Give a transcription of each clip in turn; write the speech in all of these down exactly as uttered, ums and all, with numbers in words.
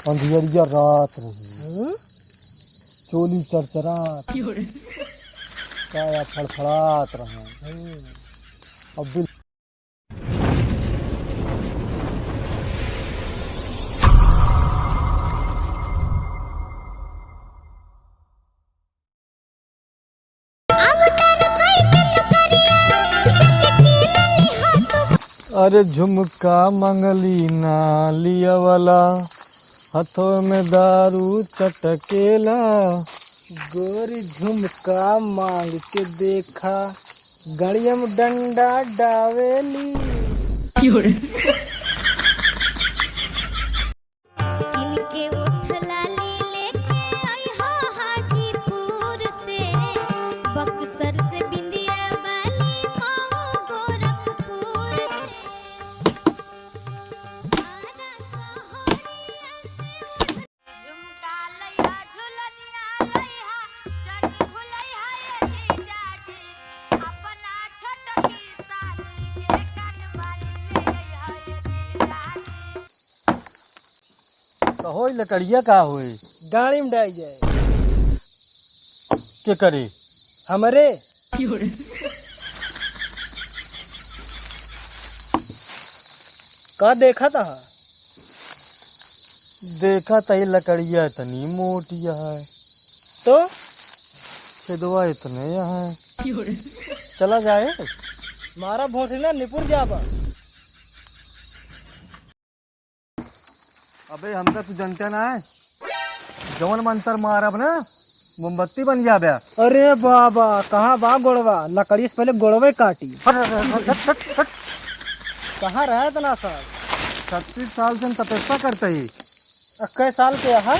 अंधियरिया रात रही। हम्म? चोली चरचरात। क्यों रे? काया फड़फड़ात रहा। हम्म। अब बिल अरे झुमका मंगली ना लिया वाला, हथों में दारू चटकेला। गोरी झुमका मांग के देखा, गड़ियम डंडा डावेली। क्यों रे? इनके ओठ लाली लेके आई हो हाजीपुर से, बक्सर से बिंदिया वाली, मऊ गोरखपुर से। झुमका लइहा, झुलनिया लइहा, जन भुलइहा ये जीजा जी, अपना छोटकी साली के कानवाली ले अइहा ये जीजा जी। कहो, ई लकड़िया का होई? गाड़ी में डाई जाए। के करे? हमरे। का देखत ह? देखत ह, ई लकड़िया इतनी मोटी है। तो? छेदवा इतने है। चला जाए। मारा भोंसड़ी ना निपुर जाबा। अबे, हमका तू जनते ना है, जवन मंतर मारब ना, मोमबत्ती बन जाबे। अरे बाबा, कहाँ बा गोड़वा? लकड़ी से पहले गोड़वे काटी। हट, हट, हट, हट, हट, हट। कहाँ रहे इतना साल? छत्तीस साल से हम तपस्या करते ही। अ, कै साल के है?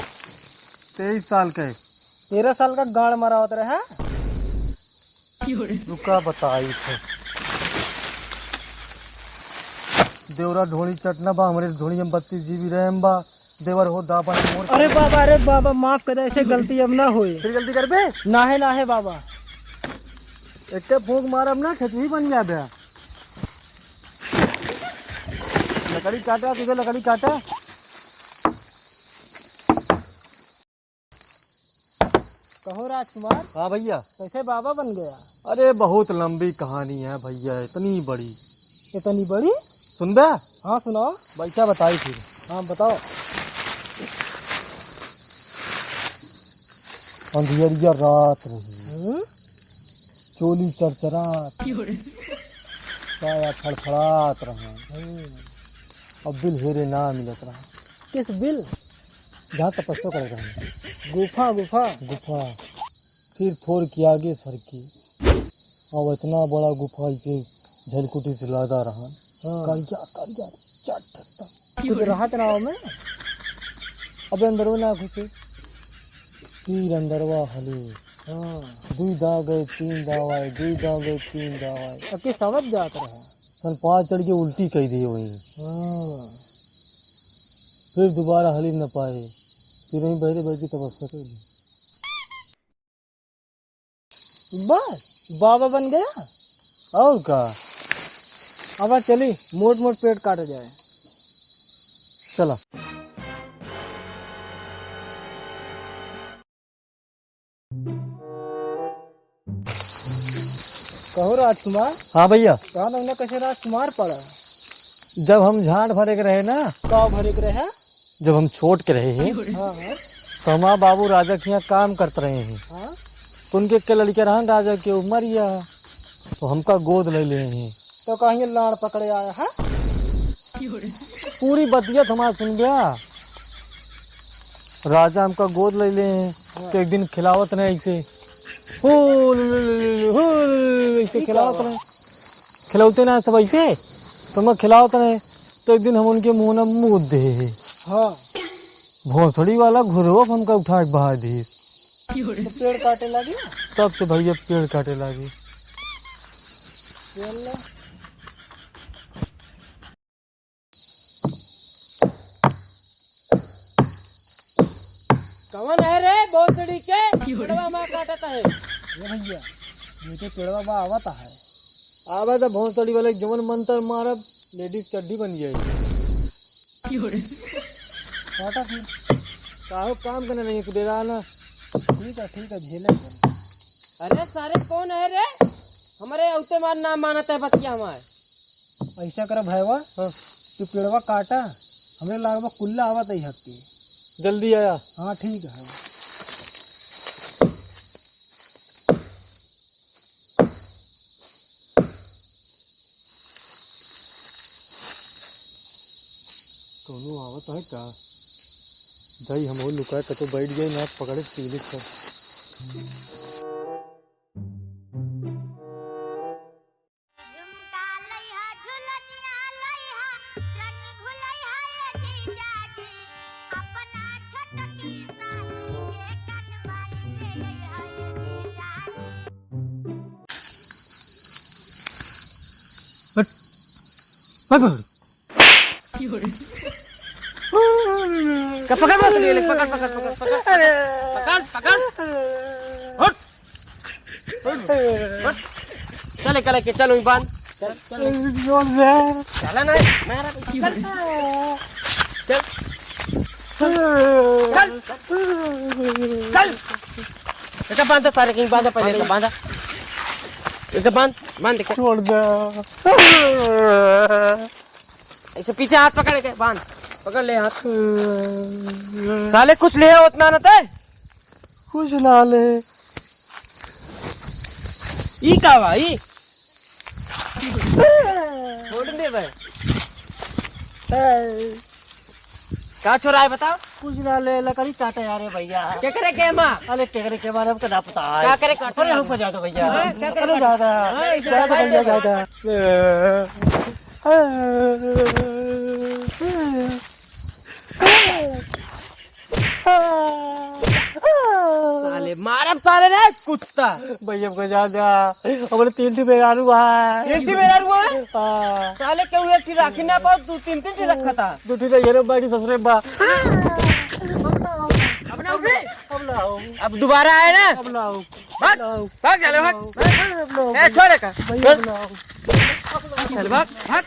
तेईस साल के। तेरह साल का गाड़ मरावत रहे। रुका, बताई थे। देवरा ढोली चटना बा, हमरे ढोली में बत्तीस जीबी रैम बा। देवर हो दाबन मोर। अरे बाबा, अरे बाबा, माफ कर दे, ऐसे गलती अब ना होए। फिर गलती करबे? ना है, ना है बाबा। एक फूंक मारब ना, खेतही बन जाबे। लकड़ी काटा, तुझे लकड़ी काटा। कहो राजकुमार। हाँ भैया। कैसे बाबा बन गया? अरे बहुत लंबी कहानी है भैया, इतनी बड़ी। इतनी बड़ी? सुनबे? हाँ सुनाओ। वैसा बताई फिर। हाँ बताओ। अंधियरिया रात रही। हम्म? चोली चरचरात। काया फड़फड़ात रहा। हम्म। अब बिल हेरे ना मिलत रहा। किस बिल? जहाँ तपस्या करे रहे। गुफा, गुफा। गुफा। फिर फोर के आगे सर की। अब इतना बड़ा गुफा इसे झलकुटी से लादा रहा। हाँ। करिया, करिया, चट। कुछ रहा त ना में? अबे अंदरवा ना घुसे। तीर अंदरवा हले। हाँ। दुई दाव गए, तीन दाव आए, दुई दाव गए, तीन दाव आए। अब के समझ जात रहा। सन पाँच चढ़ के उल्टी कई दिए वहीं। हाँ। फिर दोबारा हली न पाए। फिर वहीं बैठे बैठ के तपस्या कर ली। बस, बाबा बन गया। और का? अब चली, मोट मोट पेड़ काटा जाए। चला। कहो राजकुमार। हाँ भैया। कहा तुमने कैसे राजकुमार पड़ा? जब हम झांट भरे के रहे ना। का भरे के रहे? जब हम छोट के रहे हैं, हाँ, हाँ। तो हमारा बाबू राजा के यहाँ काम करते रहे हैं। हाँ। तो उनके के लड़के रहन राजा के, वो मर गया, तो हमका गोद ले ले हैं। तो कहीं लाड़ पकड़े आया है? पूरी बतिया तो हमारा सुन गया। राजा हमका गोद ले ले हैं, हाँ। तो एक दिन खिलावत रहे ऐसे, हो, हो, ऐसे खिलावत रहे। खिलौते ना सब ऐसे, तो मैं खिलावत रहे, तो एक दिन हम उनके मुंह में मूत दे। हाँ। भोसड़ी वाला घुरवा हमका उठा के बहा दे। तो पेड़ काटे लगे? तब से भैया पेड़ काटे लगे। कवन है रे भोसड़ी के? पेड़वा मा काटत है। ये भैया, ये तो पेड़वा मा आवत है। आवे तो भोसड़ी वाले जवन मंतर मारब, लेडीज चड्डी बन जाए। काटा फिर। काहो काम करने नहीं, तू डेरा ना। ठीक है, ठीक है, झेले। अरे सारे, कौन है रे? हमरे औते मार ना मानत है बतिया हमार। ऐसा करा भाईवा, हाँ। तू पेड़वा काटा, हमरे लागवा कुल्ला आवत है हफ्ते। जल्दी आया। हाँ, ठीक है। कौनो आवत है का? जाई हम लुकाए कतो बैठ गए ना, पकड़े पीली कर। झुमका लइहा, झुलनिया लइहा, जन भुलइहा ए जीजाजी, अपना छोटकी साली के कनवाली ले अइहा ए जीजाजी। हट। हट, हट। का पकड़, पकड़, पकड़, पकड़, पकड़, पकड़। अरे। पकड़, पकड़। हट। हट। चले, चले के, चलो, बांध। चल, चल। जोर से। चला ना, मारा, चल। चल। चल। चल। एका बांध, सारे कहीं बांध, पहले एका बांध। एका बांध, बांध के। छोड़ दे। ऐसे पीछे हाथ पकड़ के बांध, पकड़ ले हाथ। साले कुछ ले उतना न ते। कुछ ना ले। ई का बा, ई? छोड़ दे बे। का छोरा है बताओ? कुछ ना ले, लकड़ी काटे यार भैया। केकरे के माँ? अरे केकरे के माँ, हमको ना पता है। का करे काटे? अरे हमको ज्यादा भैया। हाँ, क्या करे अरे काटे? ज्यादा। हाँ, इसे ज्यादा दिखाई भैया, दे। ज्यादा। साले मारब साले रे कुत्ता। भैया को जा जा। हमारे तीन ठी मेहरारू है। तीन ठी मेहरारू है? हाँ। साले केहू एक ठी राखी ना पाओ, तू तीन तीन ठी रखा था। दू ठी तो ये रे बाड़ी ससुरे बा। अब ना उठे। अब ना आओ। अब दोबारा आए ना। अब ना आओ। भाग, भाग साले भाग। अब ना आओ। ए छोड़ का। भैया अब ना आओ। चल भाग, भाग।